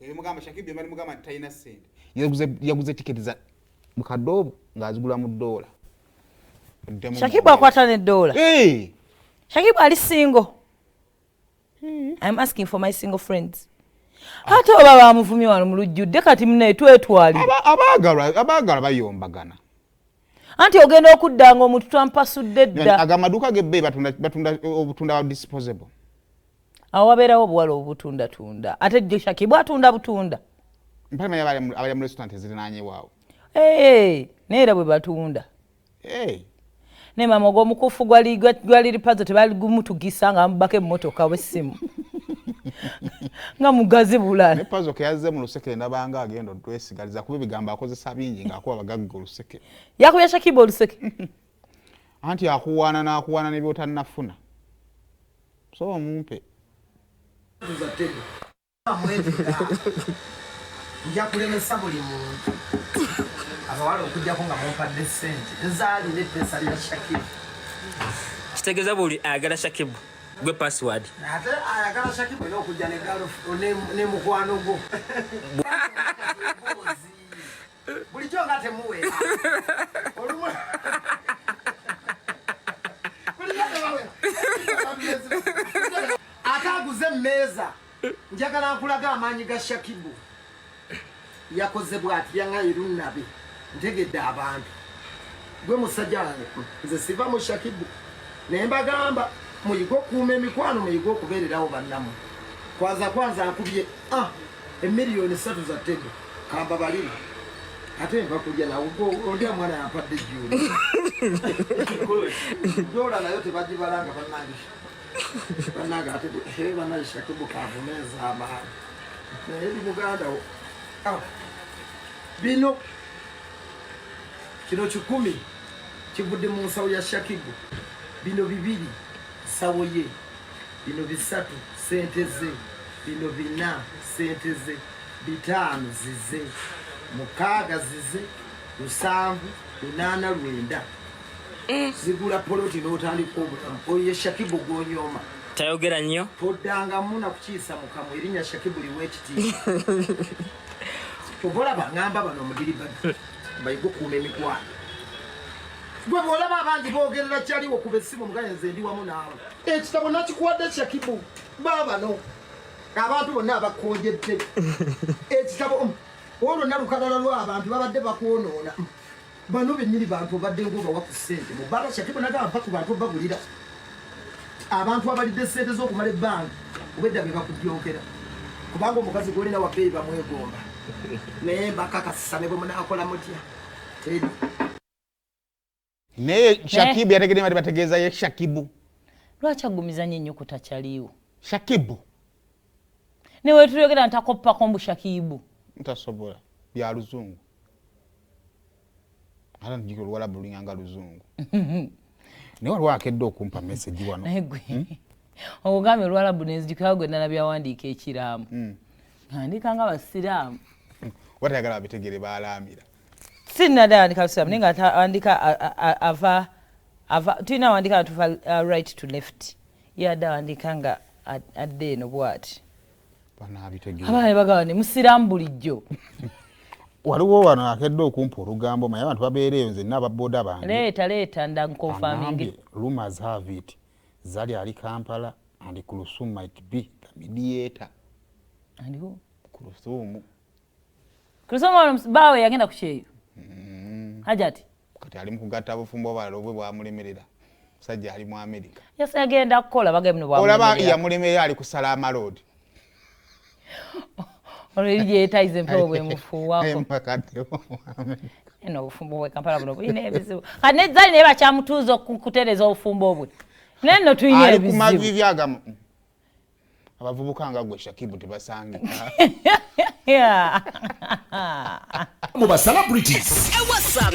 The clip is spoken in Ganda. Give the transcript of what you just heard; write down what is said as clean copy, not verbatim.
Ebimugamba Shakibu byemali mugamba nti talina ssente. Yaguze tiketi za mukadde obwo ng'azigula mu ddoola. Shakibu akwata ne ddoola. Shakibu ali single. I'm asking for my single friends. Ate oba bamuvumye wano mu lujjudde kati munaye twetwalire. Abaagala bayombagana. Anti ogenda okudda nga omuntu twampasudde dda. Aga amaduuka g'ebbeeyi batunda obutunda bwa disposable. Awo wabeerawo obuwala obutundatunda. Ate jjo Shakibu atunda butunda. Mpale abalya mu restaurant ezirinaanyewo awo. Naye era bwe batunda. Naye maama ogwo omukuufu gwa Lil Pazo tebaligumutugisa nga bamubako emmotoka oba essimu. Nga mugazi bulala. Ne Pazo ke yazze mu luseke ndabanga agenda otwesigaliza kuba ebigambo akozesa bingi ng'akuba abagagga oluseke. Yakubye Shakibu oluseke. Anti akuwaana n'akuwaana ne by'otannafuna. So omumpe. Nja kulemesa buli muntu abawala okujjako nga mumpadde ssente nzaalina eppeesa lya Shakibu. Kitegeeza buli ayagala Shakibu gwe password. Ate ayagala Shakibu olina okujja ne ne mukwano gwo. Bulijjo nga temuwera. Olumu bulijjo tebawera. Ate aguze emmeeza. Njagala nkulaga amaanyi ga Shakibu. Yakoze bw'ati yaŋŋaye lunnabe ntegedde abantu. Gwe musajja wange nze siva mu Shakibu. Naye mbagamba muyige okukuuma emikwano, muyige okubeererawo bannammwe. Kwanza kwanza nkubye emiliyoni 3 za tebe kamba balire. Ate nva kulya nawe olya mwana yampadde ejjuuli. Dola nayo tebagibala nga bannange. Bannange ate bannange Shakibu kavumeeza amaanyi. Naye ndi muganda wo. Bino kino 10 kivudde mu nsawo ya Shakibu. Bino 2 nsawo ye. Bino 3 ssente ze. Bino 4 ssente ze. 5 zize. 6 zize. 7 8 9. Zigula poloti n'otandika obulamu. Oyo ye Shakibu gw'onyooma. Tayogera nnyo. Toddangamu na kukiisa mu kamwa erinnya Shakibu liwe ekitiibwa. Kyova olaba ŋŋamba bano omudiribadi bayige okukuuma emikwano. Gwe bw'olaba abangi boogerera kyaliwo kuba essimu mugaye nze ndi wamu naawe. Ekitabo nakikuwadde Shakibu baabano abantu bonna abakonjedde. Ekitabo olwo nalukalala lw'abantu babadde bakwonoona. Bano bennyini bantu obadde ng'obawa ku ssente mu bbanga. Shakibu nagamba mpa ku bantu obagulira. Abantu abalidde ssente z'okumala ebbanga obwedda be bakudyokera. Kubanga omukazi gw'olina wa bbeeyi bamwegomba. Naye mbakakasa ne bwe munaakola mutya. Teri. Naye Shakibu yategedde bali bategeeza ye Shakibu. Lwaki aggumiza nnyo ennyukuta kyaliwo? Shakibu. Ne we tuyogera ntakoppako mbu Shakibu. Ntasobola bya luzungu. Ate njiko oluwalabu lulinga nga luzungu. Naye waliwo akedde okumpa message wano. Naye gwe. Ogambye oluwalabu nenzijukira gwe nalabye awandiika ekiraamu. Andika nga basiraamu. Watayagala babitegere baalaamira. Sinnadde awandika lusiraamu naye nga awandika ava tulina awandika nga tuva right to left. Ye adde awandika nga adde eno bw'ati. Banaabitegeera. Abaana ne bagamba ne musiraamu bulijjo. Waliwo wano akedde okumpa olugambo maye abantu babeera eyo nze nina ababoda bange. Leeta leeta nda nkonfaminge. Agambye rumors have it Zari ali Kampala and Kulthum might be the mediator. And who? Kulthum. Kulthum ono baawe yagenda ku kyeyo. Hajati. Kati ali mu kugatta bufumbo obalala obwe bwamulemerera. Musajja ali mu America. Yasa yagenda kukola bagambye bino bwamulemerera. Olaba yamulemerera ali kusala amaloodi. Olwo eri gye yeetayiza empewo bw'emufuuwako. Eno obufumbo bwe Kampala buno bulina ebizibu. Kati ne Zari naye bakyamutuuza okutereeza obufumbo bwe. Naye nno tulina Ali ku ebizibu. maviivi agamu. Abavubuka nga gwe Shakibu tebasangika. Mu ba celebrities. Hey, what's up?